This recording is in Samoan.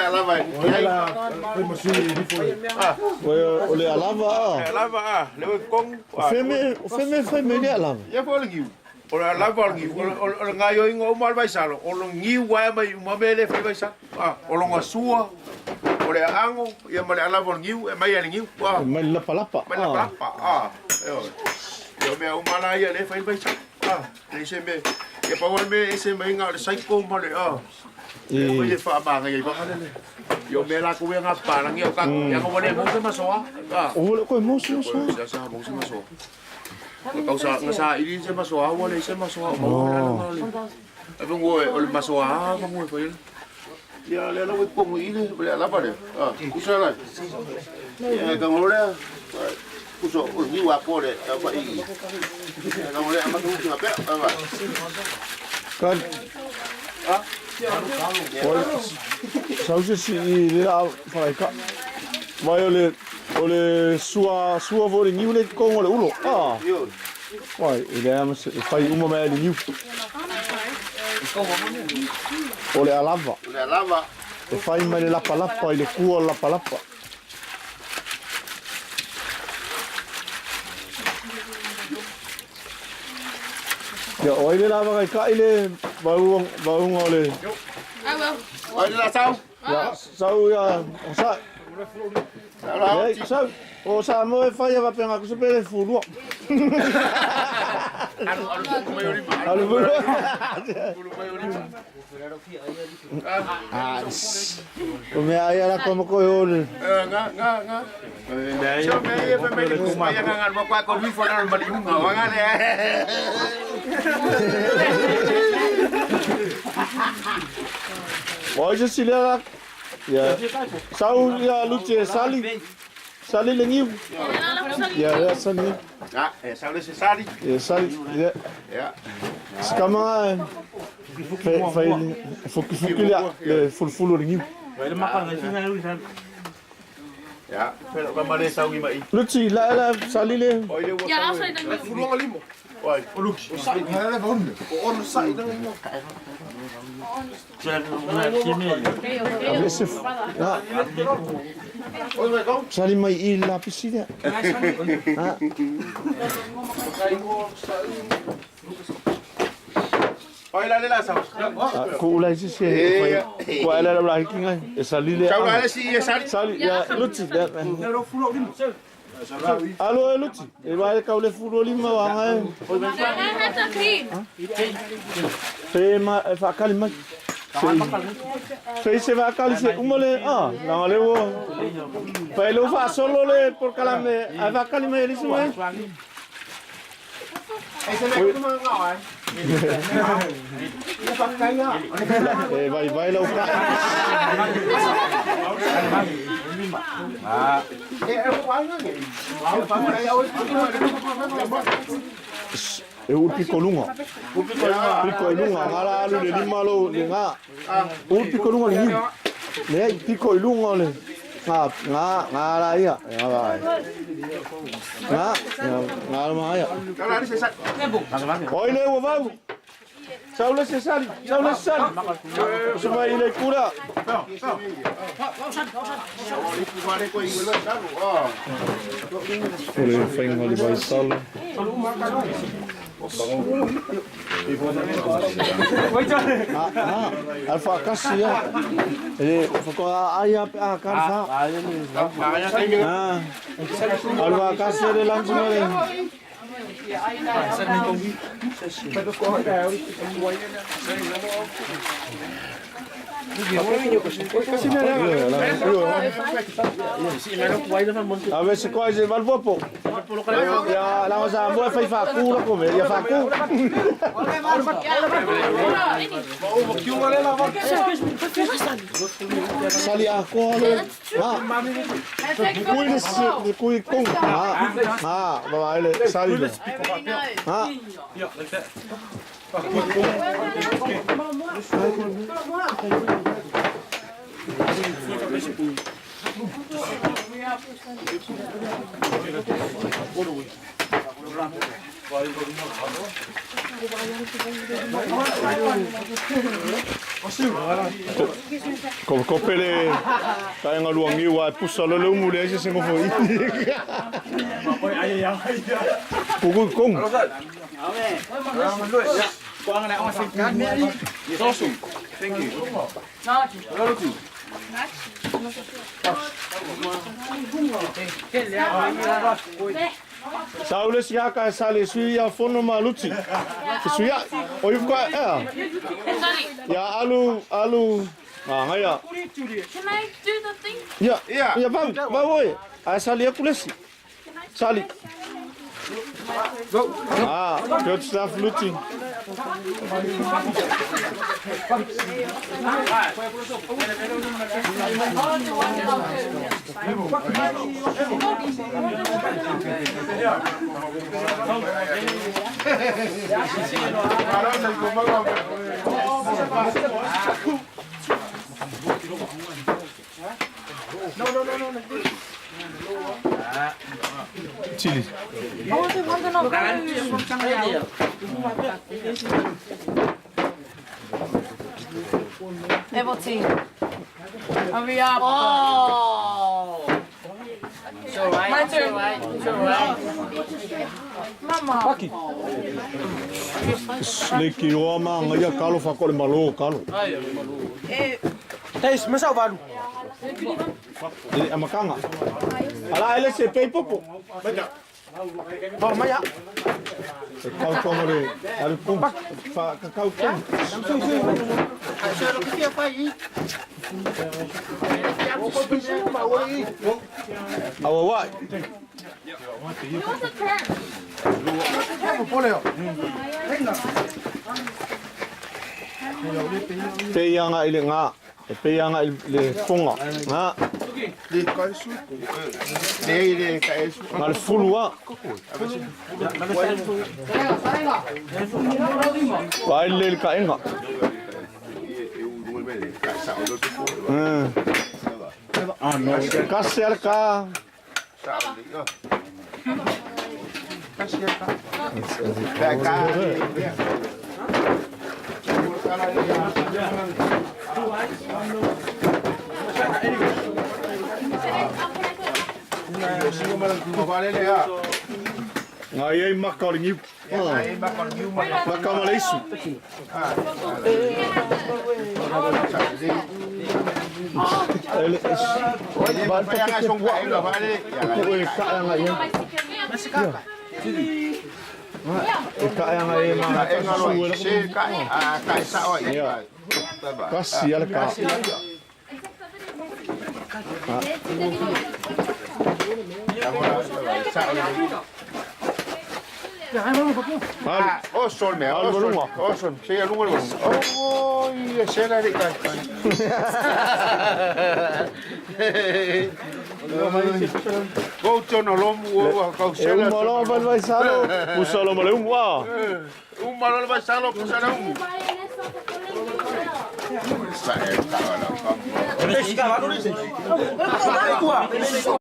Alava e O le la fai ma sui e nifo e. O le alava a. Le alava a, le oi kong. O feme, o feme fai me le alava. Ia fo le giu. O le alava o le giu, o le gaioiga uma o le vaisalo, o le giu wae mai uma me le fai vaisalo. O longa sua, o le aango, ia ma le alava o le giu, e mai le giu. Mai le lapalapa. Mai le lapalapa, a. Ia o mea uma la ia le fai vaisalo. Le se me, ia pau le me ese mai nga o le saiko ma le a. E mai e faamagaia i vagalele. Ia o mea lakou ia ga papalagi o ka ia ga ua le maua se masoa. O le koe maua se masoa. Se asa maua se masoa. Ga tau sa ga saili se masoa ua leai se masoa o maua le lala le. Ai fangu o le masoa a fangu e fai. Ia le la ua kongo i le le alava le. Ah, kusa la. Ia ka ngolo le. Kuso o ni wa ko le pa i. Ka ngolo le amatu ki pe. Va. Kan. Sau se si i le a whakaika. Vai o le o le sua sua fo le niu le kongo le ulo. Ah. Vai, e le ama se fai uma mai le niu. O le alava. O le alava. E fai mai le lapalapa i le kua lapalapa. Ia, o ai le lava kai kai le vauga o le... Ai le la sau. Ia, sau ia, o sa. Ia, sau. O sa mo e fai a vapenga ku se pele fulua. Alu alu mai o lima. Alu fulua. Fulu mai o lima. Ah, o mea ai ala ko mo ko o le. Nga nga nga. So me ia pe mai ku mai nga nga kwa ko mi fo na mali unga wa nga le. O se sile la. Ia. Sau ia luce sali. Sali le niu. Ia, ia sali. Ah, e sau le se sali. Ia sali. Ia. Ia. Sikama fai fai fuki fuki le le fulufulu o le niu. Ia, pero ka male sau i mai. Luci la la sali le. Oi le ua. Ia, la sa Fulu nga limo. Oi. O luki. O sai. O ono sai na ingo. Ave se. Ah, Oi mai kau. sali mai i la pisi le. Ah. Oi la le la sau. Ko ula isi se fai. Ko ala la hiki ngai. E sali le. Sau la le si e sali. Sali ia Luci. Ia. Alo e Luci. E vai kau le fulu lima wa ngai. Fe ma e whakali mai. Se se whakali se uma le ah la le wo. Fa le fa solo le por kalame a whakali mai le sue. E se le kuma nga ai. E vai vai lau ka. E e wa nga nge. E ul piko lunga. Piko i lunga ngala alu le lima lo le nga. Ul piko lunga le niu. Le ai piko i lunga le nga nga nga la ia. Nga la. Nga nga la ma ia. Kau la le se sali. Oi le ua vau. Sau le se sali, sau le se sali. Se mai le kura. Wale ko i le salu. Ah. O le whainga le vai salo. Ah, ah, al whaakasi ia. E whakoa ai a pe a karwha. Ah, al whaakasi le lansi le. A ver se koe se valvopo. Ia la sa mo fai fa ku la ko me ia fa ku. Sali a ko le. Ha. Kui le se le kui kong. Ha. Ha, ba ba le sali le. Ha. Ko pele ka nga lua ngi wa pusa lo le umu le se ngo foi. Puku kong. Thank you. Saule sia ka sale sui ya fono maluti. Sui ya o yu ka ya. Ya alu alu ah haya. Can I do the thing? Ya. Ya va va oi. A sali kulesi. Sali. Ah, good stuff Luti. Chili. Everything. Hurry up. Oh. My turn. Mama. Le ki oa ma ngai kalo fa ko le malo kalo. Tais, masa valu. Le amakanga. Ala ele se pei popo. Ba maya. Se kau kongo le alu kum. Fa ka kau kong. Awa wa. Who wants a turn? Te ianga i le ngā. E pe ianga i le fonga. Ngā. Le ka su. Le le ka su. Ngā le fulua. Vai le le ka inga. Kasi ala ka. Ngā iei maka o le ngiu. Maka ma le isu. Ele ba pa ke pua. Ko e ka anga ia. E ka anga e ma ka su ele. Kasi ala ka. O sol me, o sol, o sol, sí, lungo, lungo. Oh, y la de Go tono lomu, o E un malo vai vai salo. Pusalo ma le un wa. Un malo vai salo, pusalo un. Sa e, ta la. Tais, ka valu ni.